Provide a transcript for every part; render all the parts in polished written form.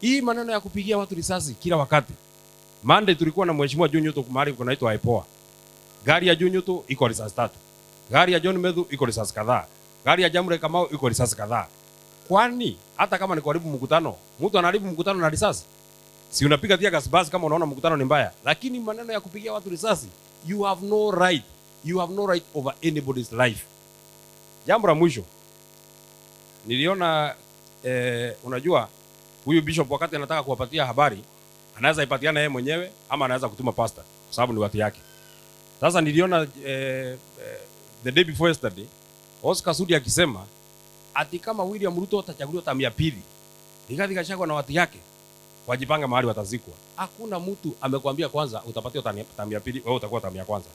Hii maneno ya kupigia watu risasi kila wakati. Monday tulikuwa na mheshimiwa Junior tu mahali kunaitwa IPOA. Gari ya Junior tu iko risasi 3. Gari ya John Methu iko risasi kadhaa. Gari ya Jamre Kamau iko risasi kadhaa. Kwani hata kama ni kuharibu mkutano, mtu anaharibu mkutano na risasi? Si unapiga tear gas basi kama unaona mkutano ni mbaya. Lakini maneno ya kupigia watu risasi, you have no right. You have no right over anybody's life. Jambo la mwisho, niliona unajua huyu bishop wakati anataka kuwapatia habari, anaweza ipatiana yeye mwenyewe ama anaweza kutuma pastor kwa sababu ni watu yake. Sasa niliona the day before yesterday Oscar Sudi akisema ati kama William Ruto atachaguliwa term ya pili, Rigathi Gachagua na watu yake wajipanga mahali watazikwa. Hakuna mtu amekwambia kwanza utapatiwa term ya pili, wewe utakuwa term ya kwanza.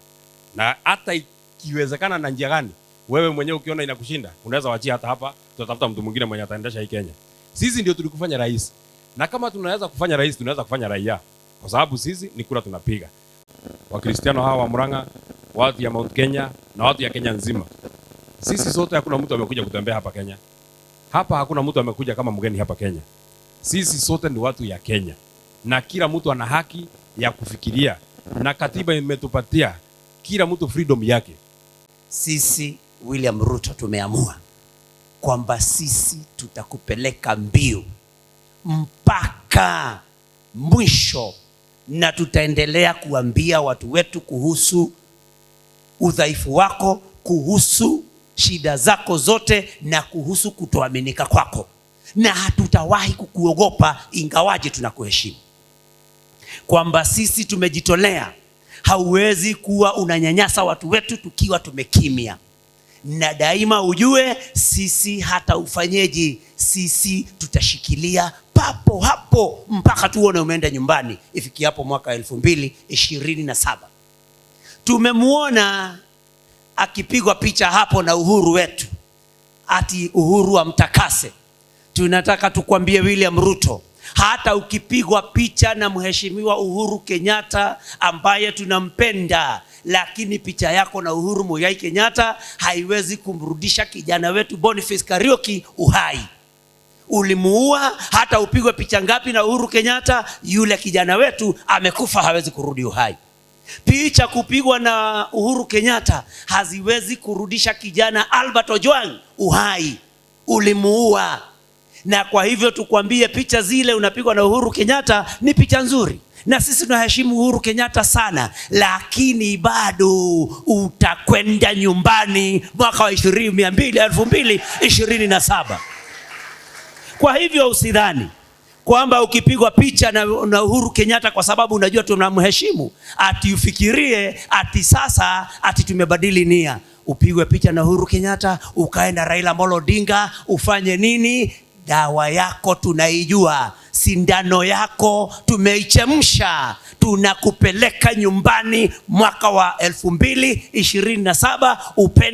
Na hata ikiwezekana na njia gani, wewe mwenyewe ukiona inakushinda, unaweza wachia hata hapa, tutatafuta mtu mwingine mwenye ataendesha hii Kenya. Sisi ndio tulikufanya rais. Na kama tunaweza kufanya rais, tunaweza kufanya raia. Kwa sababu sisi ni kura tunapiga. Wakristiano hawa wa Murang'a, watu ya Mount Kenya na watu ya Kenya nzima. Sisi sote hakuna mtu amekuja kutembea hapa Kenya. Hapa hakuna mtu amekuja kama mgeni hapa Kenya. Sisi sote ni watu ya Kenya. Na kila mtu ana haki ya kufikiria. Na katiba imetupatia kila mtu freedom yake. Sisi William Ruto tumeamua kwamba sisi tutakupeleka mbio mpaka mwisho, na tutaendelea kuambia watu wetu kuhusu udhaifu wako, kuhusu shida zako zote na kuhusu kutoaminika kwako, na hatutawahi kukuogopa ingawaje tunakuheshimu. Kwamba sisi tumejitolea, hauwezi kuwa unanyanyasa watu wetu tukiwa tumekimya. Na daima ujue sisi hata ufanyeje, sisi tutashikilia papo hapo mpaka tuone umeenda nyumbani ifikiapo mwaka 2027. Tumemuona akipigwa picha hapo na Uhuru wetu, ati Uhuru amtakase. Tunataka tukwambie William Ruto, hata ukipigwa picha na Mheshimiwa Uhuru Kenyatta ambaye tunampenda, lakini picha yako na Uhuru Muigai Kenyatta haiwezi kumrudisha kijana wetu Boniface Kariuki uhai. Ulimuua, hata upigwe picha ngapi na Uhuru Kenyatta, yule kijana wetu amekufa, hawezi kurudi uhai. Picha kupigwa na Uhuru Kenyatta haziwezi kurudisha kijana Albert Ojwang uhai. Ulimuua. Na kwa hivyo tukwambie, picha zile unapigwa na Uhuru Kenyatta ni picha nzuri, na sisi tunaheshimu Uhuru Kenyatta sana, lakini bado utakwenda nyumbani mwaka wa ishirini mia mbili, elfu mbili ishirini na saba. Kwa hivyo usidhani kwamba ukipigwa picha na Uhuru Kenyatta kwa sababu unajua tunamheshimu, ati ufikirie ati sasa ati tumebadili nia. Upigwe picha na Uhuru Kenyatta, ukae na Raila Amolo Odinga, ufanye nini? Dawa yako tunaijua, sindano yako tumeichemsha, tunakupeleka nyumbani mwaka wa 2027 upende.